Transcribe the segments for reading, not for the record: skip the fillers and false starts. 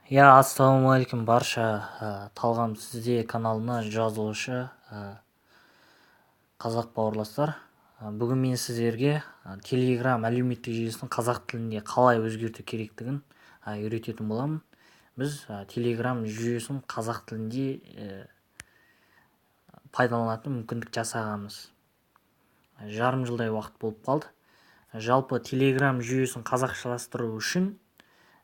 Иә, ассалаумағалейкум барша Талғам сізде каналына жазылушы қазақ бауырластар. Бүгін мен сіздерге Telegram әлеуметтік желісін қазақ тілінде қалай өзгерту керектігін үйрететін боламын. Біз Telegram жүйесін қазақ тілінде пайдаланатын мүмкіндік жасағанбыз. Жарым жылдай уақыт болып қалды. Жалпы Telegram жүйесін қазақшаластыру үшін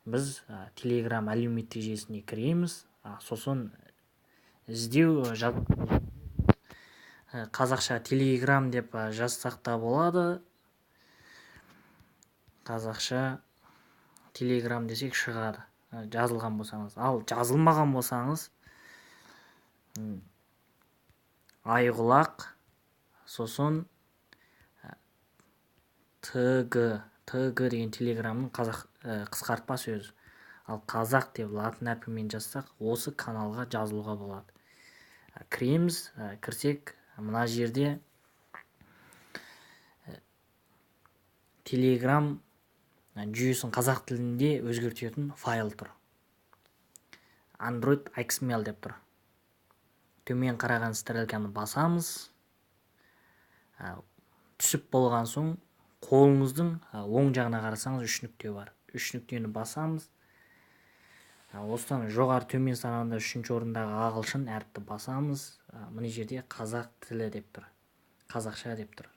біз Telegram әлеуметтік желісіне кіреміз, сосын іздеу қазақша Telegram деп жазсақ та болады. Қазақша Telegram десек шығады, жазылған болсаңыз. Ал жазылмаған болсаңыз, айғұлақ, сосын ТГ, ТГ деген Telegramның қазақ қысқартпа сөзі. Ал қазақ деп латын әрпімен жазсақ, осы каналға жазылуға болады. Кіреміз, кірсек, мына жерде Telegram жүйесін қазақ тілінде өзгертетін файл тұр. Android XML деп тұр. Төмен қараған стрелканы басамыз. Түсіп болған соң қолыңыздың оң жағына қарасаңыз үш нүкте бар. Үш нүктені басамыз. Осыдан жоғары төмен санағында үшінші орындағы ағылшын әріпті басамыз. Мына жерде қазақ тілі деп тұр. Қазақша деп тұр.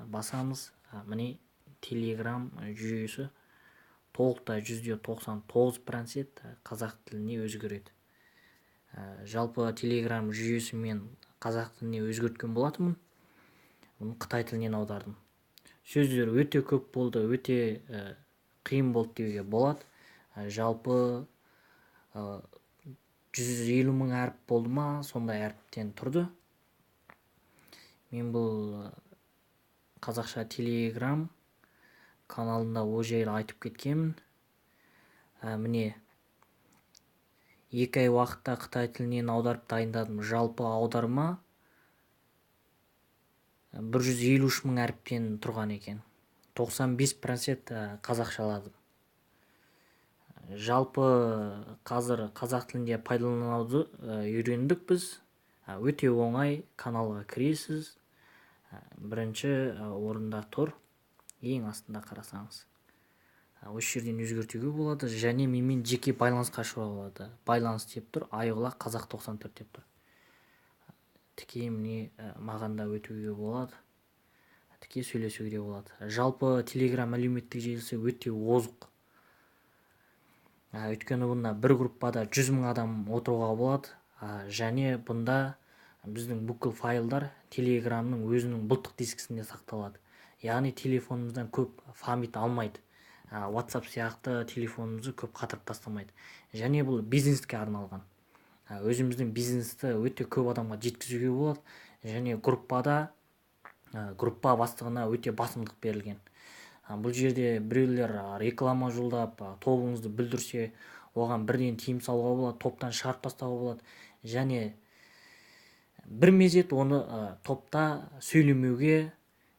Басамыз. Міне Telegram жүйесі толықтай 99% қазақ тіліне өзгереді. Жалпы Telegram жүйесі мен қазақ тіліне өзгерткен болатынмын. Бұны қытай тілінен аудардым. Сөздер өте көп болды, өте қиын болды деуге болады. Жалпы 150 мың әріп болды ма, сондай әріптен тұрды. Мен бұл қазақша Telegram каналында о жайлы айтып кеткенмін. Міне 2 ай уақытта қытай тілінен аударып дайындадым. Жалпы аударма 153 мың әріптен тұрған екен. 95% қазақшаладым. Жалпы қазір қазақ тілінде пайдалануды үйрендік біз. Өте оңай, каналға кіресіз. Бірінші орында тұр. Ең астында қарасаңыз. Осы жерден өзгертуге болады және менімен жеке байланысқа шығуға болады. Байланыс деп тұр, Айғұлақ қазақ 94 деп тұр. Тіке міне маған да өтуге болады. Тіке сөйлесуге де болады. Жалпы Telegram әлеуметтік желісі өте озық. Өйткені бұнда бір группада 100 мың адам отыруға болады. Және бұнда біздің бүкіл файлдар Telegramның өзінің бұлттық дискісінде сақталады. Яғни телефонымыздан көп память алмайды. WhatsApp сияқты телефонымызды көп қатырып тастамайды. Және бұл бизнеске арналған. Өзіміздің бизнесті өте көп адамға жеткізуге болады. Және группада, группа бастығына өте басымдық берілген. Бұл жерде біреулер реклама жолдап, тобыңызды бүлдірсе, оған бірден тыйым салуға болады, топтан шығарып тастауға болады. Және бір мезет оны топта сөйлемеуге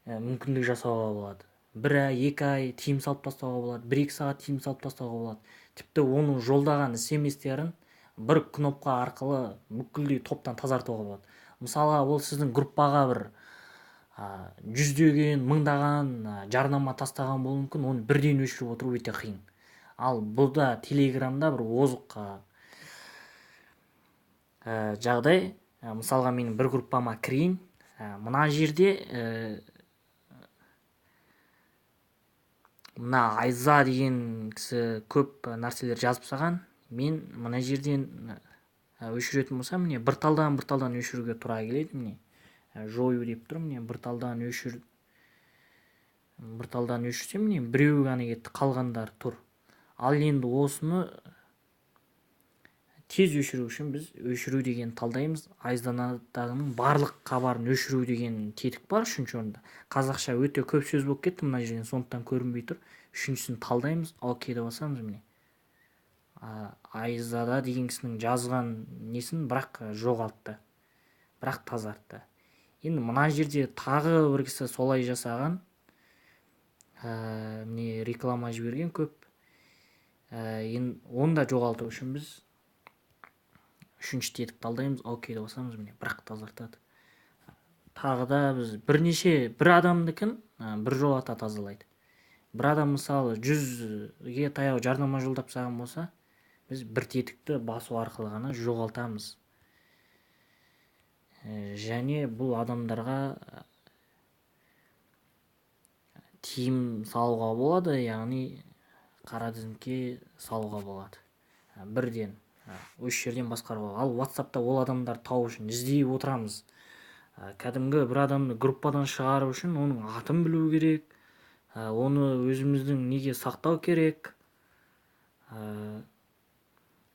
мүмкіндік жасауға болады. 1 ай, 2 ай тыйым салып тастауға болады, 1-2 сағат тыйым салып тастауға болады. Тіпті оның жолдаған смс-терін бір кнопка арқылы бүкілдей топтан тазартуға болады. Мысалға, ол сіздің группаға бір жүздеген, мыңдаған жарнама тастаған болуы мүмкін, оны бірден өшіріп отыру өте қиын. Ал бұлда Telegramда бір озық жағдай. Мысалға, менің бір группама кірейін. Мына жерде мына Айза деген кісі көп нәрселер жазып тастаған. Мен мына жерден өшіретін болсам, міне бір талдан бір талдан өшіруге тура келеді. Міне жою деп тұр, міне бір талдан өшір, бір талдан өшірсем, міне біреуі ғана кетті, қалғандары тұр. Ал енді осыны тез өшіру үшін біз өшіру деген талдаймыз. Айзаданның барлық хабарын өшіру деген тетік бар үшінші орында. Қазақша өте көп сөз болып кетті мына жерден, сондықтан көрінбей тұр. Үшіншісін талдаймыз, окей деп басамыз. Міне Айзада деген кісінің жазған несін бірақ жоғалтты, бірақ тазартты. Енді мына жерде тағы бір кісі солай жасаған. Міне реклама жіберген көп. Оны да жоғалту үшін біз үшінші тетік талдаймыз, окей деп басамыз, міне, бірақ тазартады. Тағы да біз бірнеше бір адамдікін бір жолата тазалайды. Бір адам, мысалы, 100-ге таяу жарнама жолдап тастаған болса, біз бір тетікті басу арқылы ғана жоғалтамыз. Және бұл адамдарға тыйым салуға болады, яғни қара тізімге салуға болады. Бірден осы жерден басқаруға. Ал WhatsAppта ол адамдарды табу үшін іздей отырамыз. Кәдімгі бір адамды группадан шығару үшін оның атын білу керек, оны өзіміздің неге сақтау керек.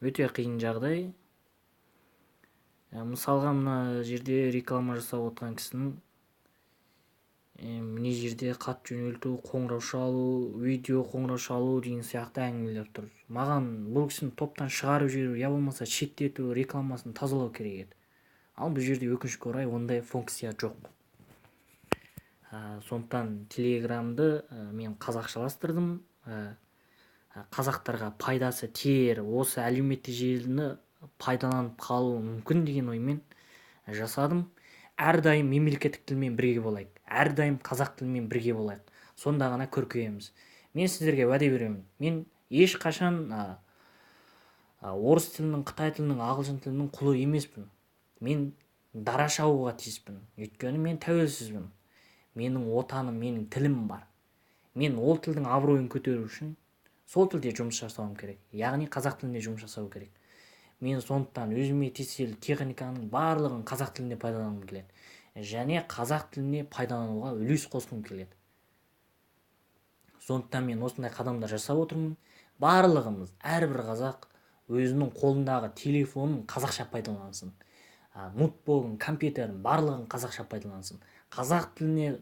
Өте қиын жағдай. Мысалға, мына жерде реклама жасап отқан кісінің мына жерде хат жөнелту, қоңырау шалу, видео қоңырау шалу деген сияқты әңгімелер тұр. Маған бұл кісіні топтан шығарып жіберу, я болмаса шеттету, рекламасын тазалау керек еді. Ал бұл жерде, өкінішке орай, ондай функция жоқ. Сондықтан Телеграмды мен қазақшаластырдым. Қазақтарға пайдасы тиер осы әлеуметтік желіні пайдаланып қалуы мүмкін деген оймен жасадым. Әрдайым мемлекеттік тілмен бірге болайық, әрдайым қазақ тілімен бірге болайық, сонда ғана көркейеміз. Мен сіздерге уәде беремін, мен ешқашан орыс тілінің, қытай тілінің, ағылшын тілінің құлы емеспін. Мен дара шабуға тиіспін, өйткені мен тәуелсізбін. Менің отаным, менің тілім бар. Мен ол тілдің абыройын көтеру үшін сол тілде жұмыс жасауым керек, яғни қазақ тілінде жұмыс жасау керек. Мен сондықтан өзіме тиесілі техниканың барлығын қазақ тілінде пайдаланғым келеді және қазақ тіліне пайдалануға үлес қосқым келеді. Сондықтан мен осындай қадамдар жасап отырмын. Барлығымыз, әрбір қазақ өзінің қолындағы телефонын қазақша пайдалансын, ноутбугын, компьютерін, барлығын қазақша пайдалансын. Қазақ тіліне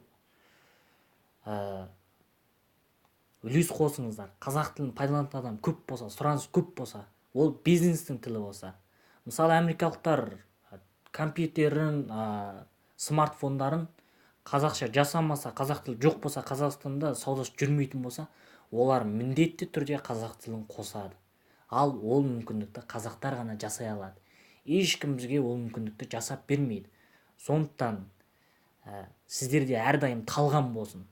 үлес қосыңыздар. Қазақ тілін пайдаланатын адам көп болса, сұраныс көп болса, ол бизнестің тілі болса. Мысалы, америкалықтар компьютерін, смартфондарын қазақша жасамаса, қазақ тілі жоқ болса, Қазақстанда саудасы жүрмейтін болса, олар міндетті түрде қазақ тілін қосады. Ал ол мүмкіндікті қазақтар ғана жасай алады. Ешкім бізге ол мүмкіндікті жасап бермейді. Сондықтан сіздерде әрдайым талғам болсын.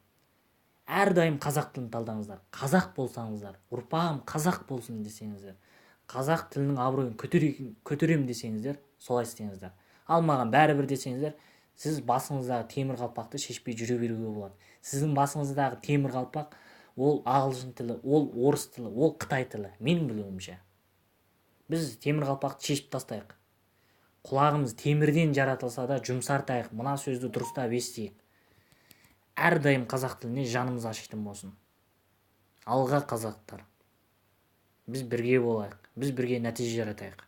Әрдайым қазақ тілін талдаңыздар. Қазақ болсаңыздар, ұрпағым қазақ болсын десеңіздер, қазақ тілінің абыройын көтерем десеңіздер, солай істеңіздер. Ал маған бәрібір десеңіздер, сіз басыңыздағы темір қалпақты шешпей жүре беруге болады. Сіздің басыңыздағы темір қалпақ ол ағылшын тілі, ол орыс тілі, ол қытай тілі, менің білуімше. Біз темір қалпақты шешіп тастайық. Құлағымыз темірден жаратылса да жұмсартайық, мына сөзді дұрыстап естиік. Әрдайым қазақ тіліне жанымыз ашитын болсын. Алға, қазақтар. Біз бірге болайық, біз бірге нәтиже жаратайық.